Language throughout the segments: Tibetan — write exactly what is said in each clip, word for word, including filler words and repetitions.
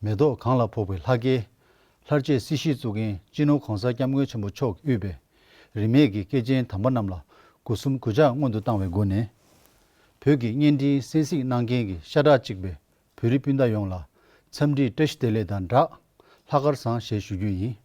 མེ་ཏོག་གང་ལ་ཕོག་པའི་ལྷ་སྐལ། ལྷར་བཅས་སྲིད་ཞིའི་གཙུག་རྒྱན་སྤྱི་ནོར་༸གོང་ས་༸སྐྱབས་མགོན་ཆེན་པོ་མཆོག་དབུས་པའི་རིས་མེད་ཀྱི་སྐྱེས་ཆེན་དམ་པ་རྣམས་ལ་སྒོ་གསུམ་གུས་ཕྱག་སྔོན་དུ་བཏང་བའི་སྒོ་ནས། བོད་ཀྱི་བརྙན་འཕྲིན་གསན་གཟིགས་གནང་མཁན་གྱི་ཤ་ཁྲག་གཅིག་པའི་བོད་རིགས་སྤུན་ཟླ་ཡོངས་ལ་འཚམས་འདྲིའི་བཀྲ་ཤིས་བདེ་ལེགས་དང་སྦྲགས། ལྷག་དཀར་བཟང་ཞེས་ཞུ་རྒྱུ་ཡིན།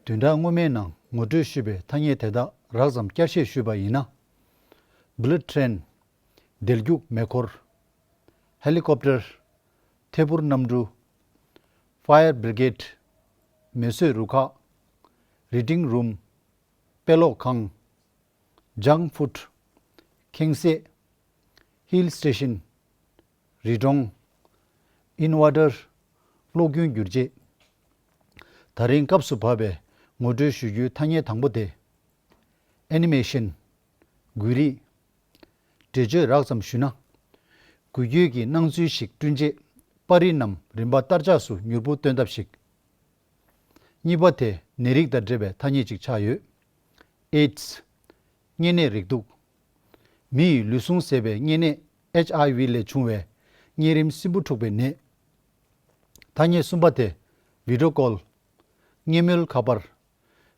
བདུན་ཕྲག་སྔོན་མའི་ནང་ངོ་སྤྲོད་ཞུས་པའི་ཐ་སྙད་དེ་དག་རགས་ཙམ་བསྐྱར་བཤད་ཞུས་པ་ཡིན་ན། Bullet Train། བདེ་རྒྱུགས་མེ་འཁོར། Helicopter། ཐད་འཕུར་གནམ་གྲུ། Fire Brigade། མེ་གསོད་རུ་ཁག Reading Room། དཔེ་ཀློག་ཁང་། Junk Food། ཁེངས་སེ། Hill Station། རི་གྲོང་། Inverter། གློག་རྒྱུན་འགྱུར་བྱེད། ད་རིང་སྐབས་སུ་བབས་པའི་ངོ་སྤྲོད་ཞུ་རྒྱུའི་ཐ་སྙད་དང་པོ་དེ། Animation། འགུལ་རིས། འགྲེལ་བརྗོད་རགས་ཙམ་ཞུས་ན། འགུལ་སྐྱོད་ཀྱི་སྣང་ཚུལ་ཞིག་བསྐྲུན་རྗེས་པར་རིས་རྣམས་རིམ་པ་ལྟར་ཆགས་སུ་མྱུར་པོ་སྟོན་ཐབས་ཤིག་གཉིས་པ་དེ་ནད་རིགས་དང་འབྲེལ་བའི་ཐ་སྙད་ཅིག་ཆགས་ཡོད། AIDS། གཉན་ནད་རེག་དུག་མི་ཡི་ལུས་ཟུངས་ཟད་པའི་གཉན་ནད་ཨེཆ་ཨའི་ཝི་ལས་བྱུང་བའི་གཉན་རིམས་སྲིན་འབུ་འཁྲུགས་པའི་ནད། ཐ་སྙད་གསུམ་པ་དེ་video call། བརྙན་མོལ་ཁ་པར།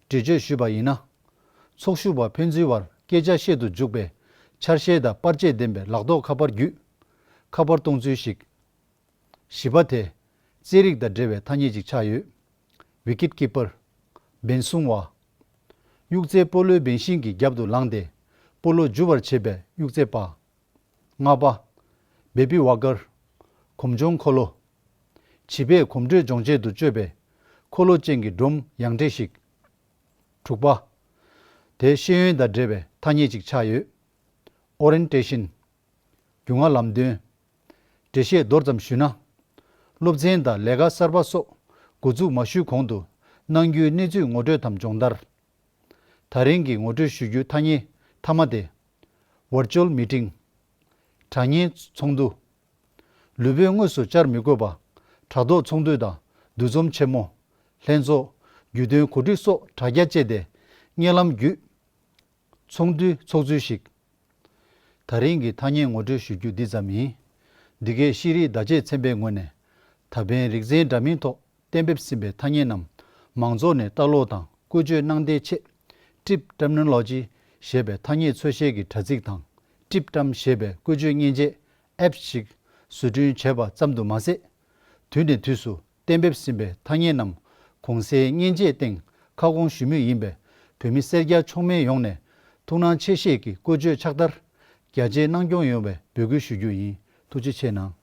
འགྲེལ་བརྗོད་ཞུས་པ་ཡིན་ན། ཚོགས་ཞུགས་པ་ཕན་ཚུན་བར་སྐད་ཆ་བཤད་དུ་འཇུག་པའི་ཆ་ཤས་དང་པར་ཆས་ལྡན་པའི་ལག་ཐོགས་ཁ་པར་བརྒྱུད་ཁ་པར་གཏོང་ཚུལ་ཞིག་བཞི་པ་དེ་རྩེད་རིགས་དང་འབྲེལ་བའི་ཐ་སྙད་ཅིག་ཆགས་ཡོད། Wicket Keeper། འབེན་སྲུང་བ། གཡུག་རྩེ་སྤོ་ལོའི་འབེན་ཤིང་གི་རྒྱབ་ཏུ་ལངས་ཏེ་སྤོ་ལོ་འཇུ་བར་བྱེད་པའི་གཡུག་རྩེ་པ། ལྔ་པ། Baby Walker། གོམ་མཆོང་འཁོར་ལོ། བྱིས་པས་གོམ་བགྲོད་སྦྱོང་ཆེད་དུ་སྤྱོད་པའི་འཁོར་ལོ་ཅན་གྱི་སྒྲོམ་ཡང་ཁྲིད་ཞིག་དྲུག་པ། དེ་ཤེས་ཡོན་དང་འབྲེལ་བའི་ཐ་སྙད་ཅིག་ཆགས་ཡོད། Orientation། རྒྱུས་མངའ་ལམ་སྟོན། འགྲེལ་བཤད་མདོར་ཙམ་ཞུས་ན། སློབ་ཚན་དང་ལས་ཀ་གསར་པ་སོགས་འགོ་འཛུགས་མ་ཞུས་གོང་དུ་གནང་རྒྱུའི་གནས་ཚུལ་ངོ་སྤྲོད་དམ་སྦྱོང་བརྡར། ད་རིང་གི་ངོ་སྤྲོད་ཞུ་རྒྱུའི་ཐ་སྙད་མཐའ་མ་དེ། Virtual Meeting། དྲ་བརྙན་ཚོགས་འདུ། ལུས་པོས་དངོས་སུ་བཅར་མི་དགོས་པ། དྲ་ཐོག་ཚོགས་འདུ་དང་འདུ་འཛོམས་ཆེན་མོ། ལྷན་ཚོགས། རྒྱུས་སྟོན་གོ་སྒྲིག་སོགས་དྲ་རྒྱ་སྤྱད་དེ་བརྙན་ལམ་བརྒྱུད། ཚོགས་འདུའི་ཚོགས་ཚུལ་ཞིག་ད་རིང་གི་ཐ་སྙད་ངོ་སྤྲོད་ཞུ་རྒྱུ་འདི་ཙམ་ཡིན། འདི་གའི་ཤེས་རིག་བརྡ་ཆད་ཚན་པའི་ངོས་ནས་ད་ཕན་རིག་ཚན་འདྲ་མིན་ཐོག་གཏན་འབེབས་ཟིན་པའི་ཐ་སྙད་རྣམས་མང་ཚོགས་ནས་ལྟ་ཀློག་དང་བཀོལ་སྤྱོད་གནང་བདེའི་ཆེད་Trip Terminology ཞེས་པའི་ཐ་སྙད་འཚོལ་བཤེར་གྱི་དྲ་ཚིགས་དང་Trip Term ཞེས་པའི་བཀོལ་སྤྱོད་མཉེན་ཆས་App ཞིག་བཟོ་སྐྲུན་བྱས་པ་ཙམ་དུ་མ་ཟད། དུས་ནས་དུས་སུ་གཏན་འབེབས་ཟིན་པའི་ཐ་སྙད་རྣམས་གོང་གསལ་མཉེན་ཆས་སྟེང་ཁ་སྐོང་ཞུ་མུས་ཡིན་པས། བོད་མི་སེར་སྐྱ་མཆོག་དམན་ཡོངས་ནས་ཐུགས་སྣང་ཆེ་བཞེས་ཀྱིས་བཀོལ་སྤྱོད་ཕྱག་བསྟར་རྒྱ་ཆེ་གནང་སྐྱོང་ཡོང་བའི་འབོད་སྐུལ་ཞུ་རྒྱུ་ཡིན། ཐུགས་རྗེ་ཆེ་གནང་།